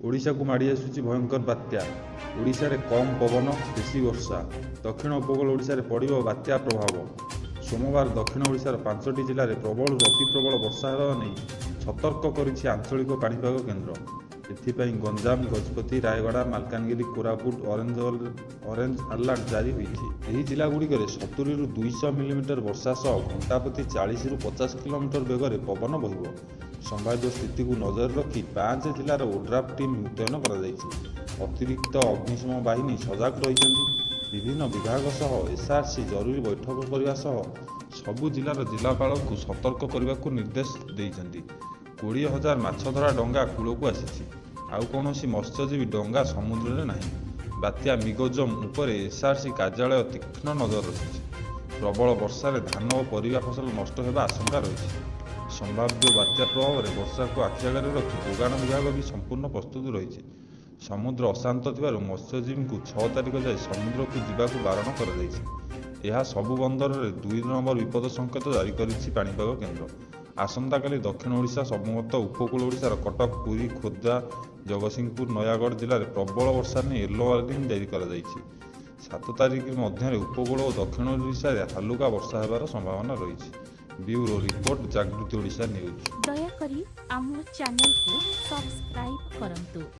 ଓଡ଼ିଶାକୁ ମାଡ଼ି ଆସୁଛି ଭୟଙ୍କର ବାତ୍ୟା। ଓଡ଼ିଶାରେ କମ୍ ପବନ, ବେଶୀ ବର୍ଷା। ଦକ୍ଷିଣ ଉପକୂଳ ଓଡ଼ିଶାରେ ପଡ଼ିବ ବାତ୍ୟା ପ୍ରଭାବ। ସୋମବାର ଦକ୍ଷିଣ ଓଡ଼ିଶାର 5ଟି ଜିଲ୍ଲାରେ ପ୍ରବଳରୁ ଅତି ପ୍ରବଳ ବର୍ଷା ହେବା ନେଇ ସତର୍କ କରିଛି ଆଞ୍ଚଳିକ ପାଣିପାଗ କେନ୍ଦ୍ର। ଏଥିପାଇଁ ଗଞ୍ଜାମ, ଗଜପତି, ରାୟଗଡ଼ା, ମାଲକାନଗିରି, କୋରାପୁଟ ଅରେଞ୍ଜ ଆଲର୍ଟ ଜାରି ହୋଇଛି। ଏହି ଜିଲ୍ଲାଗୁଡ଼ିକରେ 70ରୁ 200 ମିଲିମିଟର ବର୍ଷା ସହ ଘଣ୍ଟାପ୍ରତି 40ରୁ 50 କିଲୋମିଟର ବେଗରେ ପବନ ବହିବ। ସମ୍ଭାବ୍ୟ ସ୍ଥିତିକୁ ନଜରରେ ରଖି 5 ଜିଲ୍ଲାର ଓଡ୍ରାଫ୍ ଟିମ୍ ମୁତୟନ କରାଯାଇଛି। ଅତିରିକ୍ତ ଅଗ୍ନିଶମ ବାହିନୀ ସଜାଗ ରହିଛନ୍ତି। ବିଭିନ୍ନ ବିଭାଗ ସହ ଏସ୍ଆରସି ଜରୁରୀ ବୈଠକ କରିବା ସହ ସବୁ ଜିଲ୍ଲାର ଜିଲ୍ଲାପାଳଙ୍କୁ ସତର୍କ କରିବାକୁ ନିର୍ଦ୍ଦେଶ ଦେଇଛନ୍ତି। 20,000 ମାଛଧରା ଡଙ୍ଗା କୂଳକୁ ଆସିଛି। ଆଉ କୌଣସି ମତ୍ସ୍ୟଜୀବୀ ଡଙ୍ଗା ସମୁଦ୍ରରେ ନାହିଁ। ବାତ୍ୟା ମିଗଜୋମ ଉପରେ ଏସ୍ଆରସି କାର୍ଯ୍ୟାଳୟ ତୀକ୍ଷ୍ଣ ନଜର ରଖିଛି। ପ୍ରବଳ ବର୍ଷାରେ ଧାନ ଓ ପରିବା ଫସଲ ନଷ୍ଟ ହେବା ଆଶଙ୍କା ରହିଛି। ସମ୍ଭାବ୍ୟ ବାତ୍ୟା ପ୍ରଭାବରେ ବର୍ଷାକୁ ଆଖିଆଗରେ ରଖି ଯୋଗାଣ ବିଭାଗ ବି ସମ୍ପୂର୍ଣ୍ଣ ପ୍ରସ୍ତୁତ ରହିଛି। ସମୁଦ୍ର ଅଶାନ୍ତ ଥିବାରୁ ମତ୍ସ୍ୟଜୀବୀଙ୍କୁ 6 ତାରିଖ ଯାଏ ସମୁଦ୍ରକୁ ଯିବାକୁ ବାରଣ କରାଯାଇଛି। ଏହା ସବୁ ବନ୍ଦରରେ 2 ନମ୍ବର ବିପଦ ସଙ୍କେତ ଜାରି କରିଛି ପାଣିପାଗ କେନ୍ଦ୍ର। ଆସନ୍ତାକାଲି ଦକ୍ଷିଣ ଓଡ଼ିଶା ସମେତ ଉପକୂଳ ଓଡ଼ିଶାର କଟକ, ପୁରୀ, ଖୋର୍ଦ୍ଧା, ଜଗତସିଂହପୁର, ନୟାଗଡ଼ ଜିଲ୍ଲାରେ ପ୍ରବଳ ବର୍ଷା ନେଇ ୟେଲୋ ୱାର୍ଣ୍ଣିଂ ଜାରି କରାଯାଇଛି। 7 ତାରିଖ ମଧ୍ୟରେ ଉପକୂଳ ଓ ଦକ୍ଷିଣ ଓଡ଼ିଶାରେ ହାଲୁକା ବର୍ଷା ହେବାର ସମ୍ଭାବନା ରହିଛି। ବ୍ୟୁରୋ ରିପୋର୍ଟ, ଜାଗୃତି ଓଡ଼ିଶା ନ୍ୟୁଜ୍। ଦୟାକରି ଆମ ଚ୍ୟାନେଲକୁ ସବସ୍କ୍ରାଇବ୍ କରନ୍ତୁ।